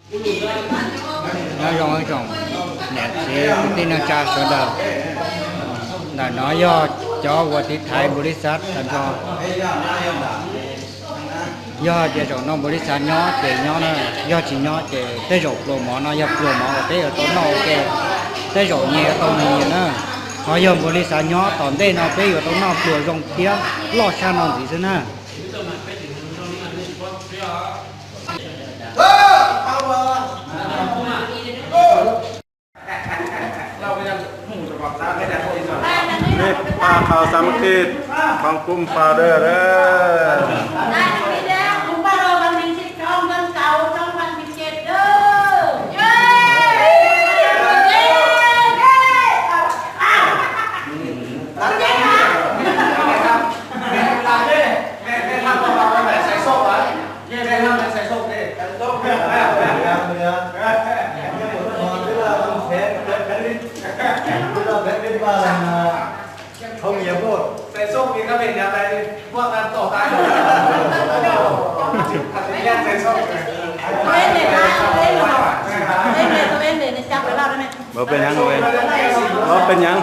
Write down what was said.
Nyob zoo ib tsoom niam txiv kwv tij neej tsa sawv daws. Ntawm no yog cov uas tiv thaiv npaum li xav tag nrho. Yog hais tias zaum no npaum li xav nyob ces nyob na, yog tsis nyob ces tej zaum pluas mov no yog pluas mov uas peb yuav tau noj ua ke, tej zaum nyias yuav tau nws nyias na. Ho yog npaum li xav nyob tom ntej no peb yuav tau noj pluas zoo thiab loj tshaj no ntxiv xwb na. Peb pab qhau xab mab kij, qhov kuj pab dawb dawb. Peb peb nyav, peb peb nyav.